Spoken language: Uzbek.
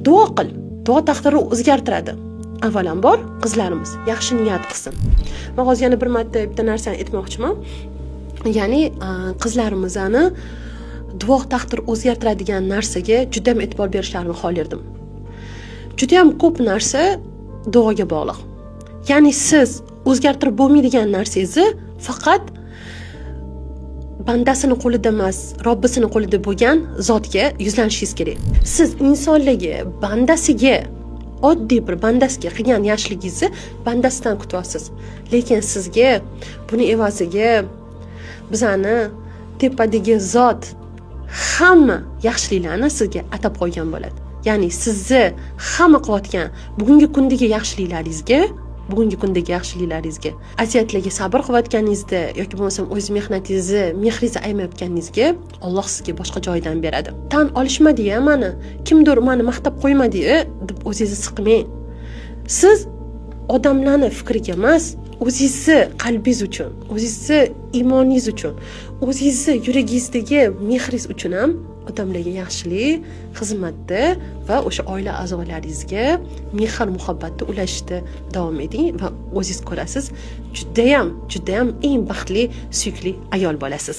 Duo qil, duo taqdirni o'zgartiradi. Avvalambor, qizlarimiz yaxshi niyat qilsin. Man hozir yana bir marta bitta narsani aytmoqchiman, ya'ni qizlarimizni duo taqdir o'zgartiradigan narsaga judayam e'tibor berishlarini xohlardim. Judayam ko'p narsa duoga bog'liq, ya'ni siz o'zgartirib bo'lmaydigan narsangizni faqat bandasini qo'lida emas, Robbisini qo'lida bo'lgan zotga yuzlanishingiz kerak. Siz insonlarga, bandasiga, oddiy bir bandasiga qilgan yaxshiligingizni bandasidan kutyapsiz, lekin sizga buni evaziga bizani tepadagi zot hamma yaxshiliklarni sizga atab qo'ygan bo'ladi. Ya'ni sizni hamma qilayotgan bugungi kundagi yaxshiliklaringizga, bugungi kundagi yaxshiliklaringizga, aziyatlarga sabr qilayotganingizda yoki bo'lmasam o'z mehnatingizni, mehringizni ayamayotganingizga Alloh sizga boshqa joydan beradi. Tan olishmadi-ya mani, kimdir mani maqtab qo'ymadi-ya deb o'zingizni siqmang. Siz odamlarni fikriga emas, o'zingizni qalbingiz uchun, o'zingizni iymoningiz uchun, o'zingizni yuragingizdagi mehringiz uchun ham odamlarga yaxshilik, xizmatda va o'sha oila a'zolaringizga mehr muhabbatni ulashishda davom eting va o'zingiz ko'rasiz, judayam, judayam eng baxtli, suyukli ayol bo'lasiz.